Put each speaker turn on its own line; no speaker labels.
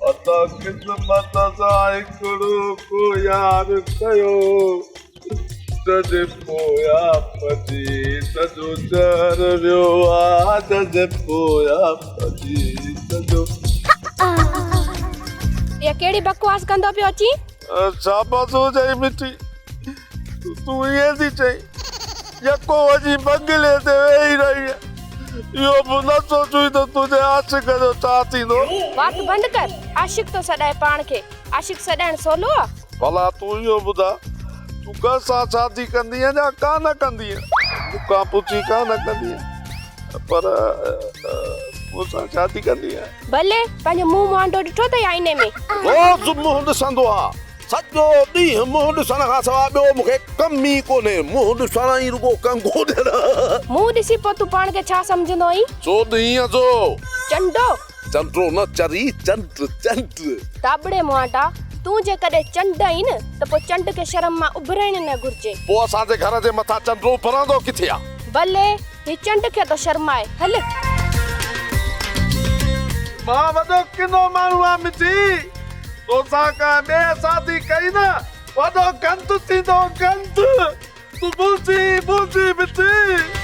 ادا قسمت سان هڪڙو ڪو يار ڪيو تنهنجي پويان پڄي سڄو شهر ويو آ تنهنجي پويان پڄي سڄو.
اها ڪهڙي بڪواس ڪندو پيو اچين؟
شاباس هجئي مٺي تون ائين ٿي چئين يڪو وڃي بنگلي تي ويهي رهين اهو به نه سوچين ته تنهنجي عاشق جو ڇا ٿيندو.
وات بند ڪر عاشق ٿو سڏائي پاڻ کي عاشق سڏائڻ سولو آ؟
ڀلا تون اهو ٻڌاء تون ڪنهن سان شادي ڪندينء يا ڪانه ڪندينء؟ مون کان پڇي ڪانه ڪندينء پر مون سان شادي ڪندينء؟
ڀلي، پنهنجو منهن مهانڊو ڏٺو اٿئي آئيني ۾؟
روز منهن ڏسندو آهيان. سڄو ڏينهن منهن ڏسڻ کان سواء ٻيو مون کي ڪم ئي ڪونهي. منهن ڏسڻ ۽ رڳو ڪنگهو ڏيڻ.
منهن ڏسي پوء تون پاڻ کي ڇا سمجهندو آهين؟
سو ڏينهن جو.
چنڊو!
چنڊو نه چري، چنڊ، چنڊ.
داٻڙي مهانڊا، تون جيڪڏهن چنڊ آهين نه ته پوء چنڊ کي شرم مان اڀرڻ ئي نه گهرجي.
پوء اسان جي گهر جي مٿان چنڊ اڀرندو ڪٿي آ؟
ڀلي، هي چنڊ کي ٿو شرمائي، هل.
مان وڏو ڪنو ماڻهو آهيان مٺي، توسان ڪنهن ٻئي شادي ڪئي نه وڏو گند ٿيندو گند، تون ڀلجي ڀلجي مٺي.